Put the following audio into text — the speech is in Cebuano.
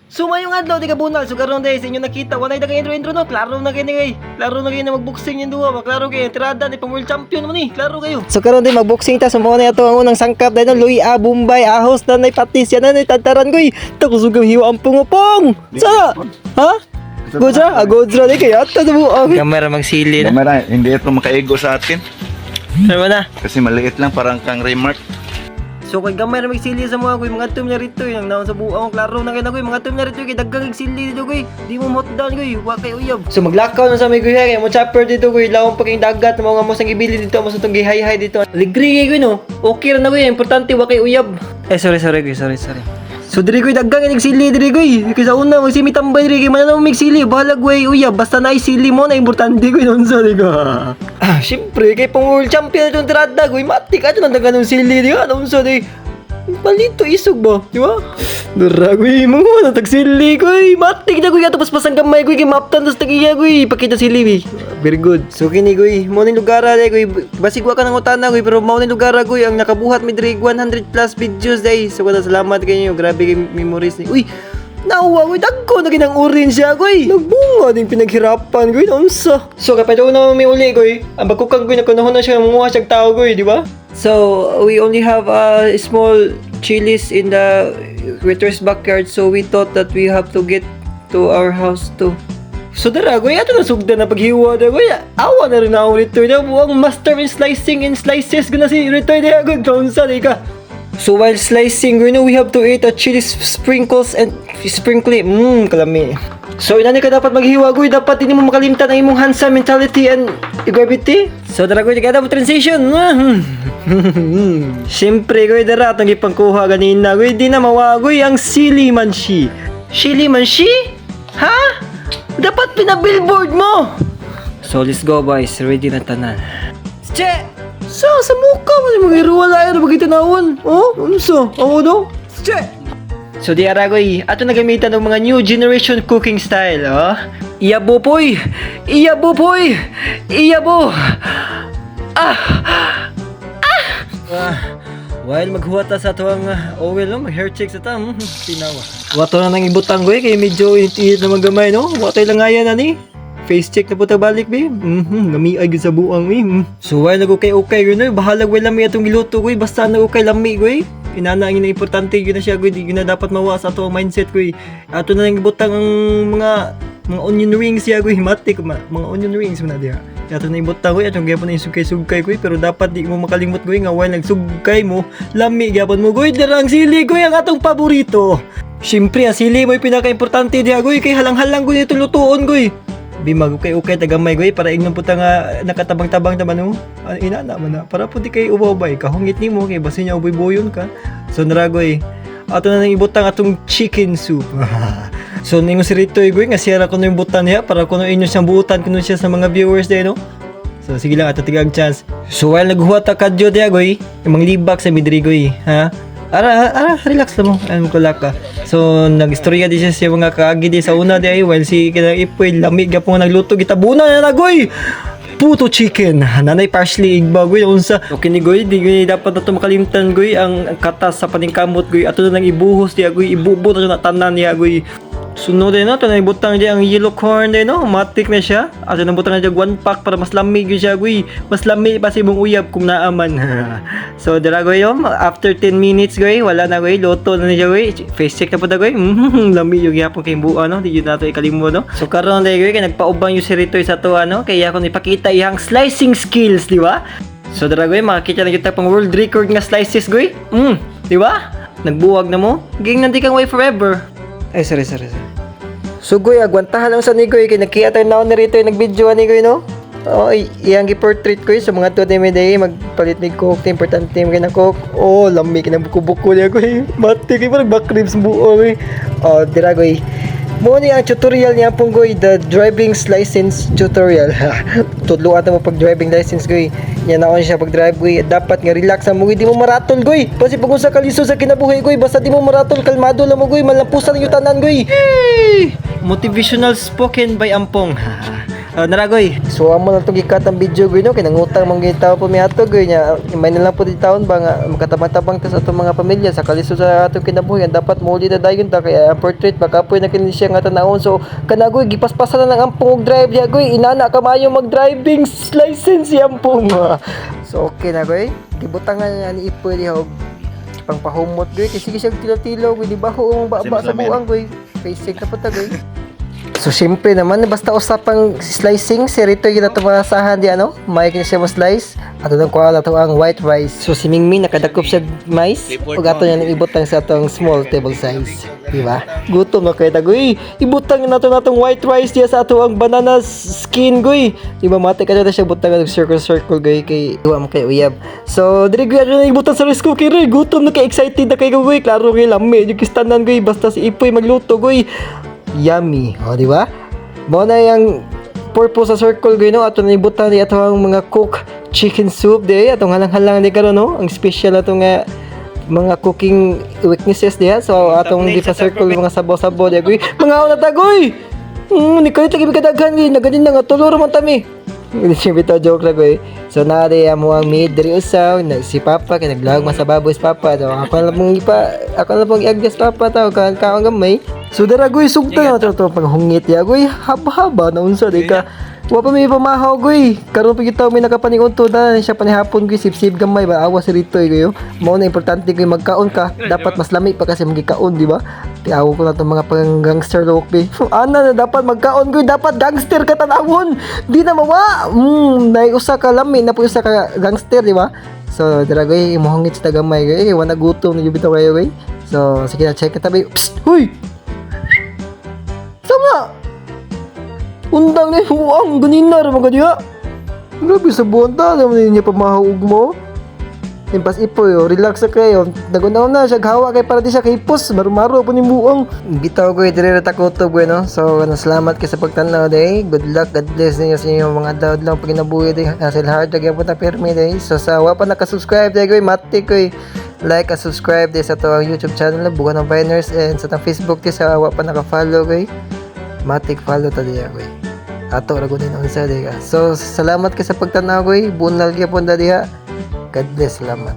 So mayong adlaw, di ka bunal. So karon dahil sa inyo nakita, walay dagang intro intro, no. Klaro na kayo ni kay. Klaro na kayo na magboxing yung duha ba. Klaro kayo tirada ni pang world champion mo ni. Klaro kayo. So karon din magboxing ta, so mao na ato ang unang sangkap dahil no, Luya, Bombay, ahos na nay patis yan na nay tantaran koy. Takusog ang hiwa ang pungupong. Sa? Ha? Godra? Ah, Godra di kay ato sa buong. Kamera magsili na. Kamera, hindi ito makaigo sa atin. Ano na? Kasi maliit lang, parang kang remark. So kay gamay ra magsili sa mga koy, mga tum na rito yung naon sa buang, klaro na kay na koy, mga tum na rito kay daghang sili dito koy, di mo motdown koy, wa kay uyab. So maglakaw na sa may koy, kay mo chopper dito koy, lawong pa kayong dagat mo nga mo sang ibili dito mo sa tong gihay-hay dito. Ligri kay koy, no. Okay ra na koy, importante wa kay uyab. Eh, sorry, sorry koy, sorry, sorry. So diri koy daghang inig sili diri koy. Kay sa una magsimi tambay diri kay mananaw mig sili, bahalag way uyab, basta naay sili mo na importante koy, unsa di ka. Ah, syempre kay pang world champion itong tirada koy, matik ato nang daghan ng sili di ka, unsa di. Palito isog ba, di ba? Dara koy, mga na tagsili koy. Matik na koy ato paspasan kamay koy kay maptan tas tagiya koy. Pakita sili bi. Very good. So kini koy, mo ni lugar ay koy. Basig wa ka nang utana koy, pero mao ni lugar koy ang nakabuhat mi diri 100 plus videos day. So kada salamat kayo. Grabe kay memories ni. Uy, nauwa koy, dagko na ginang orange siya koy. Nagbunga ding pinaghirapan koy, unsa. So kapag na may uli koy, ang bagkukang koy nakunahon na siya manguha siya tao koy, di ba? So we only have small chilies in the waiter's backyard, so we thought that we have to get to our house too. So dara goy, ato na sugdan na paghiwa da goy. Awa na rin ako rito na buang master in slicing and slices guna si rito na good unsa di ka. So while slicing, we have to eat a chili sprinkles and sprinkle. Kalami. So inani ka dapat maghiwa goy, dapat hindi mo makalimtan ang imong hansa mentality and gravity. So dara goy, kada mo transition. Siyempre goy, dara atong gipangkuha ganina goy, di na mawagoy ang sili manshi. Sili manshi? Ha? Dapat pinabillboard mo. So let's go, boys, ready na tanan. Che! Sa mukha mo ni mga iruwala ay bagay tanawon. Oh, unsa? Ako do? Che! So di aragoy, ato nagamitan ng mga new generation cooking style, oh. Iyabo poy! Iyabo poy! Iyabo! Ah! Ah! Ah! While maghuwata sa atuang oil, no? Mag-hair check sa tam, tinawa. Wato na nang ibutang goy, kay medyo init-init naman gamay, no? Wato lang nga yan, ani. Face check na po ta balik, be. Lami ay gyud sa buang, eh. So while nag-ukay-ukay, yun, no? Bahalag way lami atong giluto, goy. Basta nag-ukay lami, goy. Inana ang importante yun na siya, goy. Di yun na dapat mawa sa ato ang mindset, goy. Ato na lang ibutang ang mga onion rings siya, goy. Matik, mga onion rings man na diha. Ato na ibutang, goy. Atong gyapon na yung sugkay-sugkay, goy. Pero dapat di mo makalimot, goy, nga while nagsugkay mo, lami gyapon mo, goy. Dara ang sili, goy, ang atong paborito. Siyempre, ang sili mo yung pinaka-importante diha, goy. Kay halang-halang, goy, itong lutuon, goy. Bi magukay-ukay tagamay goy para ingnon po ta nga nakatabang-tabang ta man no. Ah, inana man na para po di kay ubaw-ubay kahungit nimo kay basin niya uboy-boyon ka. So naragoy ato na nang ibutang atong chicken soup. So ningon si Ritoy goy nga siya ra kuno yung butan niya para kuno inyo siyang buutan kuno siya sa mga viewers day, no. So sige lang, ato tigang chance. So while naghuwat ta kadyo diya goy, yung mga libak sa midri goy, ha? Ara, ara, relax lang mo. Ano ko ka. So nagistorya di siya sa mga kaagi di sa una di ay while si kina Ipoy lami gyapon nga nagluto, gitabuna na goy. Puto chicken. Nanay parsley igba goy unsa. Okay ni goy, di goy dapat nato makalimtan goy ang katas sa paningkamot goy. Ato na nang ibuhos diya goy, ibubo na tanan niya goy. Sunod din no, ito na ibutang diya ang yellow corn din no, matik na siya. Ato na butang na siya one pack para mas lamig yun siya goy. Mas lami pa sa imong uyab kung naaman. So dira goy yun, after 10 minutes goy, wala na goy, luto na niya goy. Face check na po ta goy. Lami yung gyapon kay buo no, di yun nato ikalimot no. So karon dai goy kay nagpaubang yung si Ritoy sa to ano, kaya ako ipakita iyang slicing skills, di ba? So dira goy, makakita na kita pang world record nga slices goy. Di ba? Nagbuwag na mo. Ging nanti kang way forever. Ay, sorry, sorry, sorry. So goy, agwantahan lang sa ni goy kay nakiya tayo naon na rito yung nag-video ani goy no. Oh, iyang gi-portrait ko sa mga tuod ni day magpalit mig coke, importante mo kay coke. Oh, lami kay buko-buko niya goy. Mati kay parang back ribs buo goy. Oh, dira goy. Mo ni ang tutorial niya pong goy, the driving license tutorial. Tudloan ta mo pag driving license goy. Nya naon siya pag drive goy, dapat nga relax ang mo goy, di mo maratol goy. Kasi pag unsa kalisod sa kinabuhi goy, basta di mo maratol, kalmado lang mo goy, malampusan yung tanan goy. Hey! Motivational spoken by Ampong. Oh, naragoy. So amo lang tong gikat ang video goy, no, kay nangutang man gyud tao po miadto goy nya. May na lang po di taon ba nga makatabang-tabang ta sa atong mga pamilya sa kalisod sa atong kinabuhi. Ang dapat mouli na dayon ta kay ang portrait baka poy na kini siya nga tanawon. So kanagoy, gipaspasan na lang ang pungog drive diya goy. Inana kamayo mag driving license si ampong. So okay na goy. Gibutangan niya ni Ipoy diha og pangpahumot goy kay sige siya tilo-tilo goy, di ba ho ang baba sa buang goy. Basic na po ta goy. So syempre naman, basta usapang slicing, si Rito yung natumasahan di ano, may kini siya mo slice. Ato nang kuha na to ang white rice. So si Mingming nakadakop siya mais ug ato niya nang ibutang sa atong small table size. Di ba? Gutom na kay tagoy. Ibutang na to natong white rice diya sa ato ang banana skin goy. Di ba mate ka na siya butang og circle circle goy kay wa mo kay uyab. So diri goy, ato na ibutang sa rice cooker. Eh. Gutom na kay, excited na kay goy. Klaro kay lami yung kistanan goy, basta si Ipoy magluto goy. Yummy. O, di ba? Mao na yung purpose sa circle goy, no? Ato na ibutang di ato ang mga cook chicken soup di atong halang-halang di karon, no? Ang special ato nga mga cooking weaknesses diha. So atong di pa circle mga sabaw-sabaw di goy. Mga una tagoy. Ni kalit lagi kadaghan gi naganin na nga tulo ra man tami. Hindi siya bitaw, joke lang ko eh. So naa amo ang maid diri usaw na si Papa kay naglag man sa baboy si Papa. So ako na lang pong ipa ako na lang pong i-adjust Papa taw kan kaon gamay. So dara goy, sugta na to to paghungit ya goy, haba-haba na unsa di ka. Wa pa may pamahaw goy. Karon pa kita may nakapaniunto na siya panihapon goy, sip-sip gamay ba awa si Ritoy goy. Mao na importante goy, magkaon ka, dapat mas lami pa kasi magikaon, di ba? Tiawo ko na itong mga pang gangster look be. Ana na dapat magkaon goy, dapat gangster ka tanawon. Di na mawa. Nay usa ka lami na po usa ka gangster, di ba? So dira goy, imuhungit sa gamay goy, wa na gutom na gyud bitaw kayo goy. So sige na, check tabi. Psst, huy. Sama. Undang ni huang ganina ra mga diha. Grabe sa buwan ta, alam niya pamahaog mo. Impas ipoy, oh, relax sa kayo. Nagunaw na siya, hawa kay para di siya kahipos. Maru-maro po ni buong. Bitaw ko, diri ra takutob ko, no? So, ano, salamat kay sa pagtanaw, day. Good luck, God bless ninyo sa inyong mga adlaw pag kinabuhi, day. Hustle hard, lagi po ta pirmi, day. So, sa wa pa nakasubscribe, day, koy, mati koy. Like and subscribe, day, sa to ang YouTube channel, Bugan ng Viners, and sa tang Facebook, day, sa wa pa naka-follow, koy. Matik follow ta diya, koy. Ato ra gud unsa, day ka. So, salamat kay sa pagtanaw, koy. Bunal gyapon da diha. God bless, salamat.